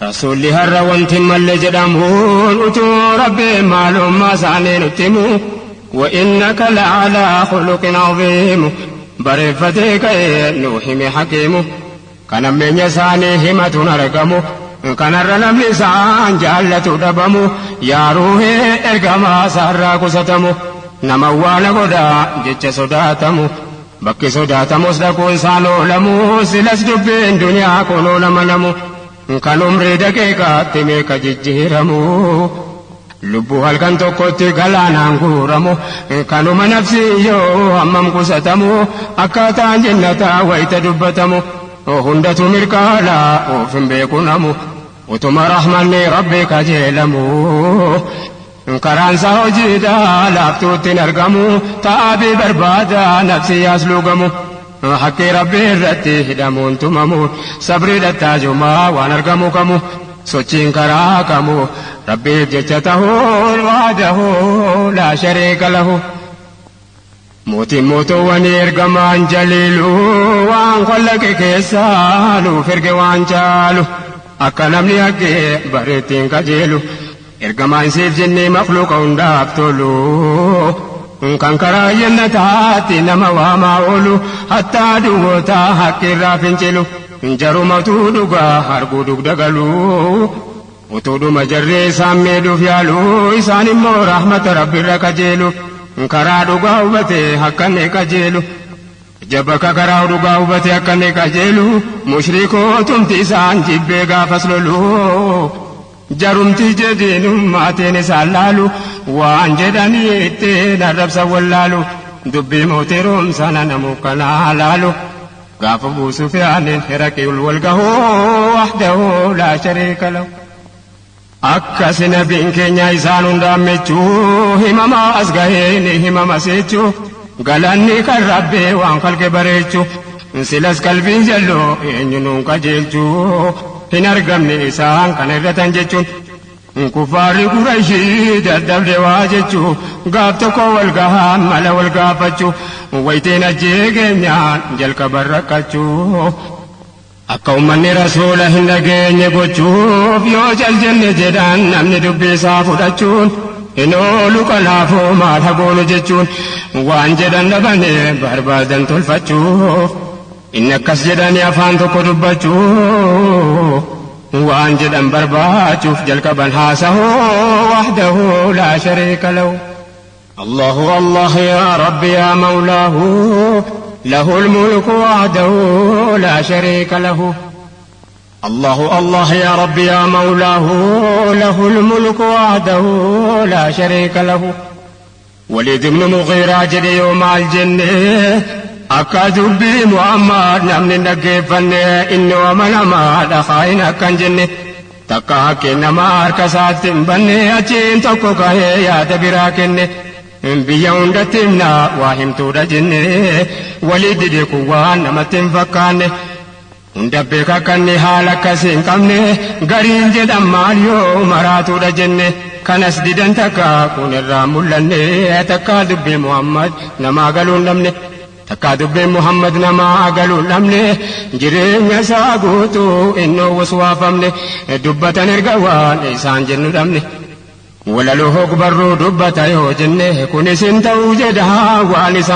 Rasuulli har'a wanti malle jedhamuun utuu Rabbi maalummaa isaanii nutti himu. Wa innaka la'alaa khuluqin aziim. Bareeffatee ka'ee nuu hime hakiimu. Kan ammeenya isaanii himatuun argamu. Kanarra namni isaan jaallatu dhabamu. Yaa ruuhee ergamaa isaarraa qusatamu. Nama waana godhaa jecha sodaatamu. Bakki sodaatamus dhaquun isaan oolamu. Silas dubbiin duniyaa kunoo nama namu. Kan umrii daqiiqaatti meeqa jijjiiramu. Lubbuu halkan tokkotti galaanaan guuramu. Kanuma nafsi yoo hammam qusatamu. Akkaataan jannataa wayita dubbatamu. Hundatu mirkaana of hin beeku namu. Utuma rahmanni Rabbi kajeelamu. Karaansa hojiidha laaftuutti hin argamu. Ta'aabii barbaada nafsi yaas lugamu. Haqqii Rabbi irratti hidhamuun tumamu. Sabrii dhattaajumaa waan argamu kamu. Sochiin karaa kamu. Rabbiif jecha tahuun wahdahu laa shariika lahu. Mootiin mootuwwan ergamaan jaliilu waan khallaqe keessaa nuuf erge waan caalu. Akka namni haqqee bareettiin qajeelu. Ergamaan siif jennee makhluuqa hundaaf tolu. Kan karaa jannataatti nama waamaa oolu. Hattaa duwwoota haqqirraa fincilu. Jarumatu dhugaa arguu dugda galu. Utuudhuma jarree isaan miidhuuf yaalu. Isaan immoo rahmata Rabbiirra qajeelu. Karaa dhugaa hubatee akka inni qajeelu. Jabaka karaa dhugaa hubatee akka inni qajeelu. Mushrikootumti isaan jibbee gaafas lolu. Jarumti jedhiinummaatiin isaan laalu. Waan jedhanii ittiin arrabsa wallaalu. Dubbii mootii roomsana namuu kanaa laalu. Gaafa buusuuf yaaniin Hiraqiul wal gahuu wahdahu laa shariika lahu. Akkasi nabiin keenya isaan hundaan michuu himama as gahee ni himama seechuu galanni kan Rabbii waan kalqe bareechuu silas qalbiin jalloo eenyu nuun qajeelchuu hin argamne isaan kana irratan jechuun. Kufaarri Qurayshii dadhabde waa jechuu gaaf tokko wal gahaa mala wal gaafachuu waytiin ajjee keenyaan jalqaban rakkachuu. Akka uummanni rasuula hin dhageenye gochuuf yoo cal jenne jedhan namni dubbii isaa fudhachuun hin oolu kanaafuu maal hagoonu jechuun waan jedhan dhabanii barbaadan tolfachuuf inni akkas jedhanii afaan tokko dubbachuu waan jedhan barbaachuuf jalqaban haasahuu wahdahu laa shariika lahu. Allahu Allah yaa Rabbi yaa Mawlaahu له الملك وحده لا شريك له. الله الله يا رب يا مولاه له الملك وحده لا شريك له. وليد بن مغيرة jedhe yooma aljenne akka dubbii Muhammad namni dhaggeeffanne inni amanamaadha kaayin akkan jenne takka haqqee nama harka isaatti hin banne achiin tokko kahee yaada biraa kenne. Biyya hundatti himna waa himtuudha jenne walii dide kun waan namatti hin fakkaanne. Hunda beeka akka inni haala akkasii hin qabne gariin jedhan maal yoo maraatuudha jenne kanas didan takka kun irraa mul'anne takka dubbii Muhammad namaa galuu hin dhabne. Takka dubbii Muhammad namaa galuu hin dhabne jireenya isaa guutuu innoo waswaafamne dubbatan erga waan isaan jennu dhabne. Walaloo hogbarruu dubbata yoo jenne kunis hin ta'uu jedha waan isa